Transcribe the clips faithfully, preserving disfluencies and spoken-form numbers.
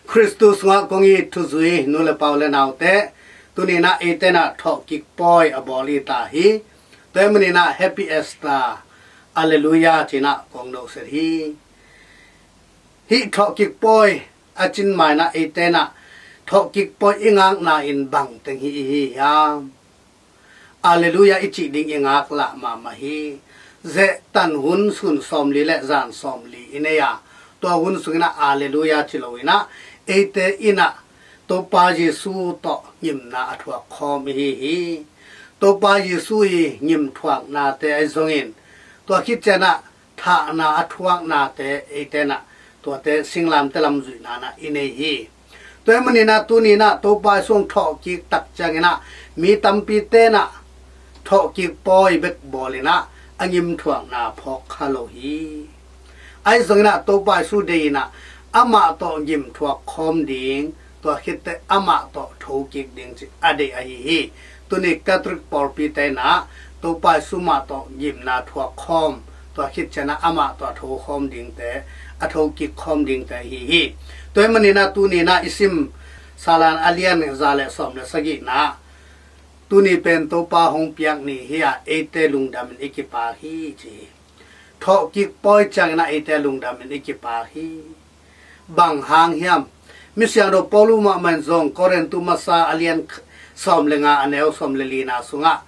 Khristu sungah kong it thuzui nu le pa u le naute, tuni-in ah eite in ah thawhkik pawi a bawl i ta hi. Tua ahih manin ah Happy Easter, Alleluia ci-in ah kong nohset hi. Hih thawhkik pawi a cin ma-in ah eite in ah thawhkik pawi i ngakna in bang teng hi i hi hiam? Alleluia i cih ding i ngak lah mahmah hi. Zehtan hun sun sawmli le zan sawmli i nei a, tua hun sungin ah Alleluia ci loin ah eite in ah Topa Jesu tawh ngimna a thuak khawm i hi hi. Topa Jesu i ngim thuaknate ahi zongin, tua khit ciangin ah thahna a thuaknate eite in ah tuate singlamte lam zuihna in ah i nei hi. Tua ahih manin ah tuni-in ah Topa Jesu hong thawhkik tak ciangin ah mi tampite in ah thawhkik pawi bek bawlin ah a ngim thuakna phawk kha lo hi. Ahi zongin ah Topa Jesu deih in ah amah tawh ngim thuak khawm ding, tua khit teh amah tawh thokik ding cih a deih ahi hi. Tuni Catholic pawlpite in ah Topa Jesu mah tawh ngimna thuak khawm, tua khit ciangin ah amah tawh a tho khawm dingte, a thokik khawm dingte ahi hi. Tua ahih manin ah tuni-in ah i sim Salan a lian za le sawm le sagihna, tuni pen Topa hong piak ni hi a, eite lungdamin i kipak hi ci hi. Thawhkik pawi ciangin ah eite lungdamin i kipak hi. Bang hang hiam? Misiangtho Paulu mahmah in zong Korintu masa a lian sawm le nga a neu sawm le lina sungah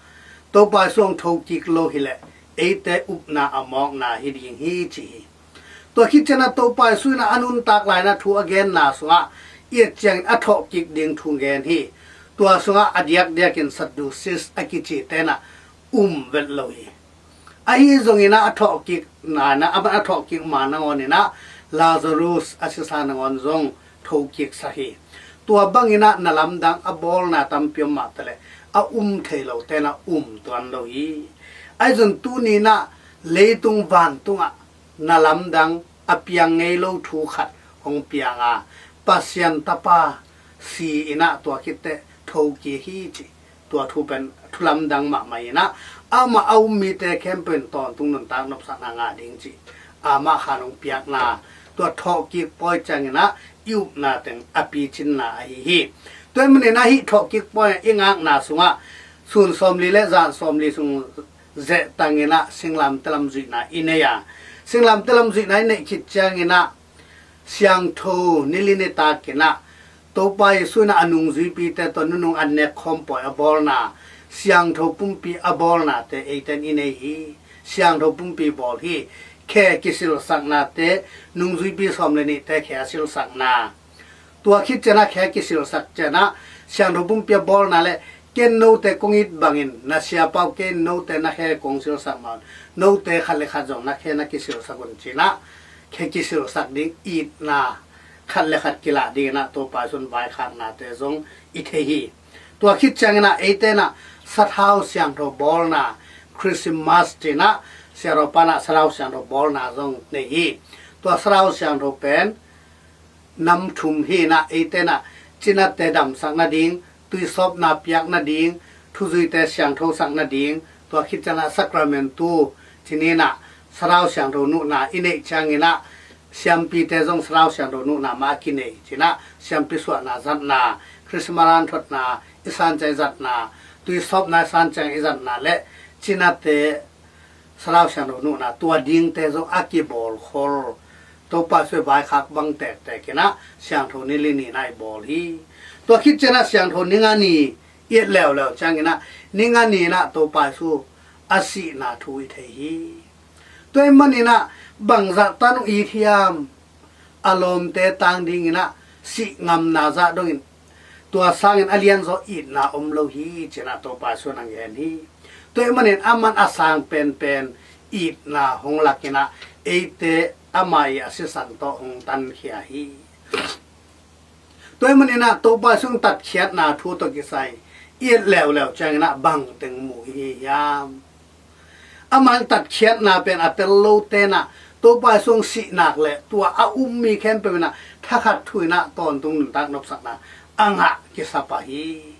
Topa Jesu hong thokik lo hileh eite upna a mawkna hi ding hi ci hi. Tua khit ciangin ah Topa Jesu in ah a nuntak lai-in ah thu a genna sungah i et ciangin a thawhkik ding thu gen hi. Tua sungah a diakdiakin Sadducees a kicite in ah um vet lo hi. Ahi zongin ah a thawhkik na, na, a thawhkik ma nangawn in ah Lazarus a sisa nangawn zong thokiksak hi. Tua bangin ah na lamdang a bawlna tampi om mah taleh a um thei lote in ah um tuan lo hi. Ahi zong tuni-in ah leitung vantungah na lamdang a piang ngei lo thu khat hong piang a, Pasian Tapa si in ah tua khit teh thokik hi ci. Tua thu pen thu lamdang mahmah in ah amah a um mite khempeuh in tawntung nuntak nopsakna ngah ding ci. Amah khan hong piakna, tua thawhkik pawi ciangin ah i upna teng a picinna ahi hi. Tua ahih manin ah hih thawhkik pawi i ngakna sungah sun sawmli le zan sawmli sung zehtan in ah singlamte lam zuihna i nei a, singlamte lam zuihna i neih khit ciangin ah siangtho nili nitak in ah Topa Jesu in ah a nungzuipite tawh nunung an nek khawm pawi a bawlna, siangtho pumpi a bawlnate eite in i nei hi. Siangtho pumpi bawl hi. Khe kisilsaknate, nungzuipi sawm le nihte khe a silsakna. Tua khit ciangin ah khe kisilsak ciangin ah siangtho pumpi a bawlna le ken note kong it bangin na siapa uh, ken note na khe kong silsak mah un, note khat le khat zong na khe na kisilsak un ci-in ah khe kisilsak ding itna, khat le khat kilah dingin ah Topa Jesu in vaikhaknate zong i thei hi. Tua khit ciangin ah eite in ah sathau siangtho bawlna, Christmas ci-in ah siangtho pa in ah sathau siangtho bawlna zong nei hi. Tua sathau siangtho pen nam thum hi in ah eite in ah cinate damsak nading, tuisawpna piak nading, thuzuite siangthosak nading, tua khit ciangin ah sakramentu, ci-in ah sathau siangtho nuhna i neih ciangin ah siampite zong sathau siangtho nuhna mah a kinei ci-in ah siampi suahna zatna, Christmas an thotna, i san ciang i zatna, tuisawpna i san ciang i zatna le cinate sathau siangtho nuhna, tua dingte zong a kibawlkhol. Topa Jesu vaikhak bang tektek in ah siangtho nili ni in ah i bawl hi. Tua khit ciangin ah siangtho ninga ni i et leuleu ciangin ah ninga ni in ah Topa Jesu a sihna thu i thei hi. Tua ahih manin ah bangzah tan uh it hiam? A lawmte tang dingin ah sih ngamna zah dongin tua sangin a lianzaw itna om lo hi ci-in ah Topa Jesu in hong gen hi. Tua ahih manin aman a sang penpen itna hong lak in ah eite ama i a sisan tawh hong tankhia hi. Tua ahih manin ah Topa Jesu in tatkhiatna thu tawh kisai i et leuleu ciangin ah bang teng mu i hi hiam? Ama in tatkhiatna pen a tel lote in ah Topa Jesu hong sih nak leh tua a um mi khempeuh in ah thakhat thu in ah tawntung nuntak nopsakna a ngah kisa pah hi.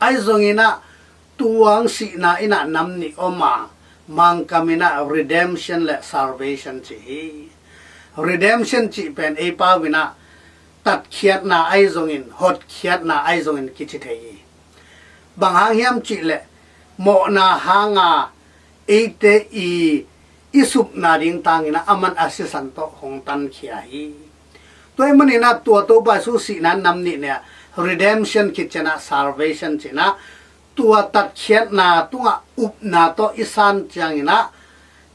Ahi zongin ah tua hong sihna in ah nam nih om a, Mangkam in ah redemption le salvation ci hi. Redemption cih pen ei pau in ah tatkhiatna ahi zongin, hotkhiatna ahi zongin kici thei hi. Bang hang hiam cihleh, mawhna hanga eite i, i supna ding tangin ah aman a sisan tawh hong tankhia hi. Tua ahih manin ah tua Topa Jesu sihna nam nih nia redemption khit ciangin ah salvation ci-in ah, tua tatkhiatna tungah upna tawh i san ciangin ah,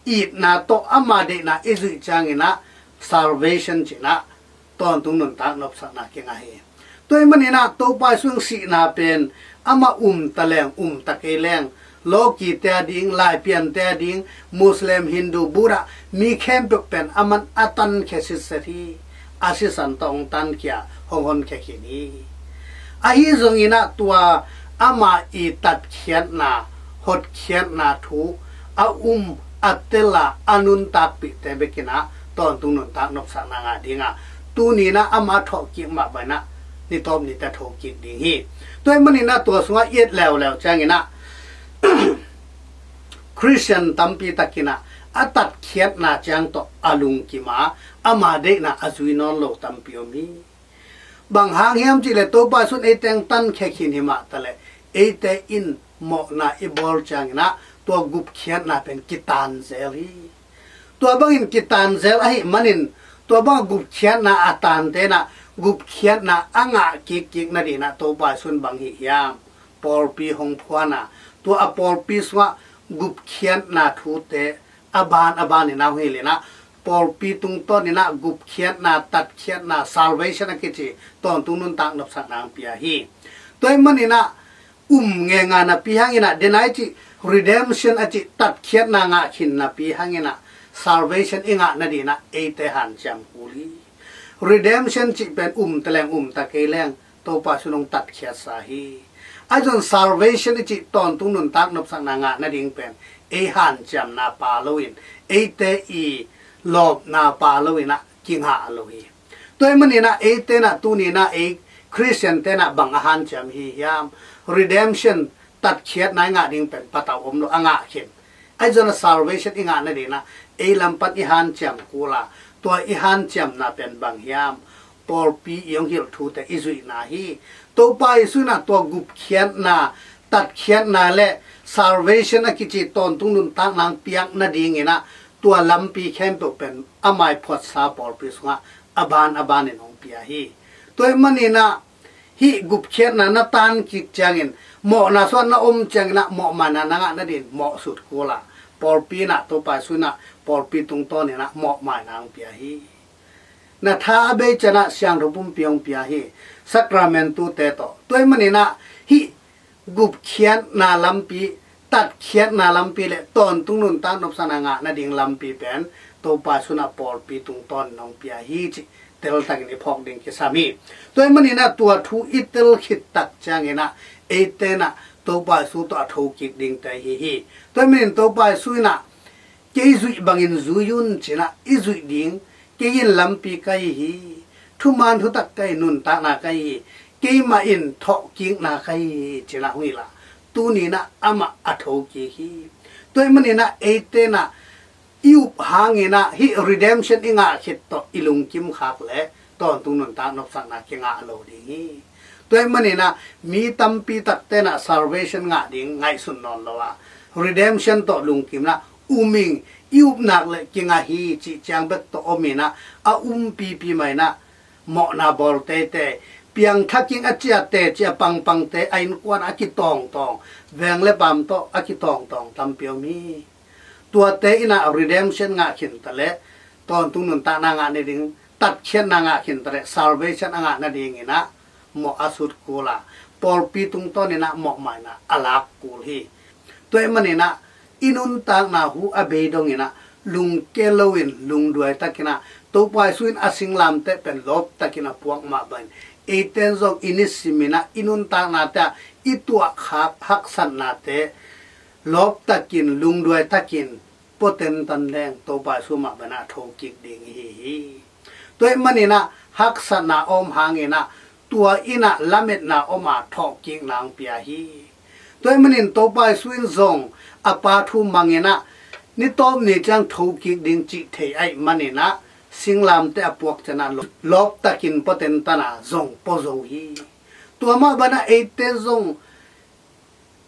itna tawh ama deihna i zuih ciangin ah, salvation ci-in ah tawntung nuntak nopsakna kingah hi. Tua ahih manin ah Topa Jesu sihna pen amah um ta leng, um ta kei leng, Lawkite a ding, Laipiante a ding, Muslim, Hindu, Buddha, mi khempeuh pen aman a tankhia sitset hi. A sisan tawh hong tankhia, hong honkhia khin hi. Ahi zongin ah tua ama i tatkhiatna, hotkhiatna thu a um, a tel a, a nuntakpihte bekin ah tawntung nuntak nopsakna ngah ding a, tuni-in ah ama thawhkik mah bangin ah ni tawp nite thokik ding hi. Tua ahih manin ah tua sungah i et leuleu ciangin ah Khristian tampi takin ah a tatkhiatna ciang tawh a lungkim a, ama deihna a zui nawn lo tampi om hi. Bang hang hiam cihleh Topa Jesu in eite hong tankhia khin hi mah taleh, eite in mawhna i bawl ciangin ah tua gupkhiatna pen kitanzel hi. Tua bangin kitanzel ahih manin, tua bang gupkhiatna a tante in ah gupkhiatna a ngah kikkik nadingin ah Topa Jesu in bang hih hiam? Pawlpi hong phuan a, tua a pawlpi sungah gupkhiatna thute a ban a banin ah hong hilh in ah, pawlpi tungtawnin ah gupkhiatna, tatkhiatna, salvation a kici tawntung nuntak nopsakna hong pia hi. Tua ahih manin ah um ngenga napi hangin ah, den a i cih redemption a cih tatkhiatna ngah khin napi hangin ah, salvation i ngah nadingin ah eite hanciam kul hi. Redemption cih pen um ta leng, um ta kei leng, Topa Jesu in hong tatkhiatsa hi. Ahi zongin salvation i cih tawntung nuntak nopsakna ngah nading pen ei hanciamna pha loin, eite i lawpna pha loin ah kingah lo hi. Tua ahih manin ah eite in ah tuni-in ah ei Khristiante in ah bang a hanciam i hi hiam? Redemption, tatkhiatna i ngah ding pen patau om lo, a ngah khin. Ahi zongin ah salvation i ngah nadingin ah ei lam pan i hanciam kul a, tua i hanciamna pen bang hiam? Pawlpi i hong hilh thute i zuihna hi. Topa Jesu in ah tua gupkhiatna, tatkhiatna le salvation a kici tawntung nuntakna hong piak nadingin ah tua lampi khempeuh pen ama i phuatsa pawlpi sungah a ban a banin hong pia hi. Tua ahih manin ah hih gupkhiatna na tan kik ciangin, mawhna sungah na om ciangin ah mawhmaina na ngah nadingin mawhsut kul a, pawlpi in ah, Topa Jesu in ah pawlpi tungtawnin ah mawhmaina hong pia hi. Na tha a bei ciangin ah siangtho pumpi hong pia hi, sacramenttute tawh. Tua ahih manin ah hih gupkhiatna lampi, tatkhiatna lampi le tawntung nuntak nopsakna ngah nading lampi pen Topa Jesu in ah pawlpi tungtawnin hong pia hi cih teltakin i phawk ding kisam hi. Tua ahih manin ah tua thu i tel khit tak ciangin ah eite in ah Topa Jesu tawh a thokik dingte i hi hi. Tua ahih manin Topa Jesu in ah, "Kei zuih bangin zui un," ci-in ah i zuih ding, "Kei in lampi ka hi hi, thuman thutak ka hi, nuntakna ka hi hi, keimah in thawhkikna ka hi hi," ci-in ah hong hilh a, tuni-in ah amah a thokik hi. Tua ahih manin ah eite in ah i up hangin ah hih redemption i ngah khit tawh i lungkim khak leh tawntung nuntak nopsakna kingah lo ding hi. Tua ahih manin ah mi tampi takte in ah salvation ngah ding ngaihsun nawn lo a, redemption tawh lungkim in ah um ing, i up nak leh kingah hi cih ciang bek tawh om in ah, a umpipi mah in ah mawhna bawl teitei, piangthak ing, a ciah teci a pangpangte, a innkuan a kitawngtawng, veng le paam tawh a kitawngtawng tampi om hi. Tuate in ah redemption ngah khin ta leh, tawntung nuntakna ngah nading, tatkhiatna ngah khin ta leh, salvation a ngah nadingin ah mawh a sut kul a, pawlpi tungtawnin ah mawhmaina a lak kul hi. Tua ahih manin ah i nuntakna hu a bei dongin ah lungke loin, lungduai takin ah, Topa Jesu in a singlamteh pen lawp takin a puak mah bangin, eite in zong i nisim in ah i nuntaknate ah i tuahkhak haksatnate lawp takin, lungduai takin pua tentan leng Topa Jesu mah bangin ah thokik ding i hi hi. Tua ahih manin ah haksatna a om hangin ah tua in ah lametna om a, thawhkikna hong pia hi. Tua ahih manin Topa Jesu in zong a Pa thu mangin ah ni tawp ni ciang thokik ding cih thei ahih manin ah singlamteh a puak ciangin ah lawptakin pua tentan a zong pua zo hi. Tua mah banah eite zong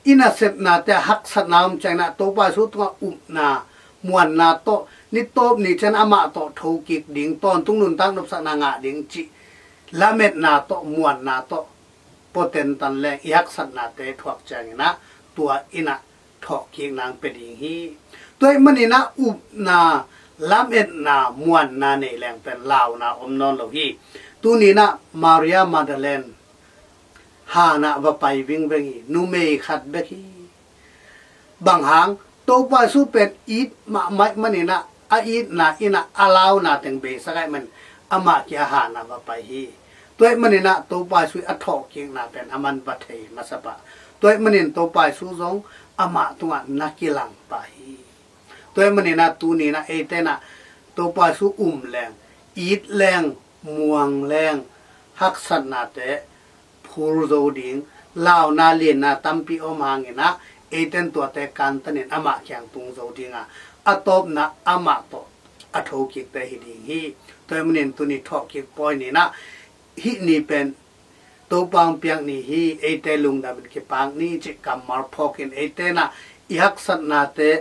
i nasepnate ah haksatna om ciangin ah Topa Jesu tungah upna, muanna tawh, ni tawp ni ciangin amah tawh thokik ding, tawntung nuntak nopsakna ngah ding cih lametna tawh, muanna tawh pua tentan leng i haksatnate thuak ciangin ah tua in ah thawhkik nang pia ding hi. Tua ahih manin ah upna, lametna, muanna nei leng pen launa om nawn lo hi. Tuni in ah Maria Magdalene han ah va pai vingveng hi, numei khat bek hi. Bang hang, Topa Jesu pen it mahmah ahih manin ah a itna in ah a launa teng beisak ahih manin amah kiang han ah va pai hi. Tua ahih manin ah Topa Jesu a thawhkikna pen aman va thei masa pah. Tua ahih manin Topa Jesu zong amah tungah na kilang pah hi. Tua ahih manin ah tuni in ah eite in ah Topa Jesu um leng, it leng, muang leng, haksatnate phul zo ding, launa lianna tampi om hangin ah eite in tuate kantanin amah kiang tung zo ding a, a tawpna amah tawh a thokikte hi ding hi. Tua ahih manin tuni thawhkik pawi ni in ah hih ni pen Topa hong piak ni hi, eite lungdamin kipak ni cih kammal phawkin eite in ah i haksatnate,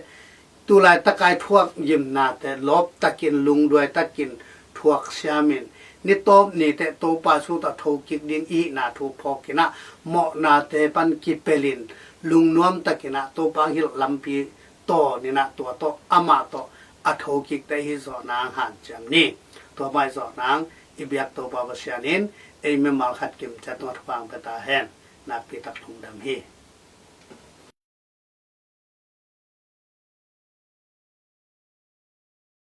tu laitak a i thuak gimnate lawptakin, lungduaitakin thuak siamin, ni tawp ni teh Topa Jesu tawh thokik ding i hihna thu phawkin ah mawhnate pan kipelin, lungnuamtakin ah Topa hong hilh lampi tawn in ah tua tawh, amah tawh a thokikte i hih zawh nang hanciam ni. Tua mah i zawh nang i biak Topa Pasian in ei mimal khat kimciat tungah thupha hong pia ta hen. Nakpi tak lungdam hi.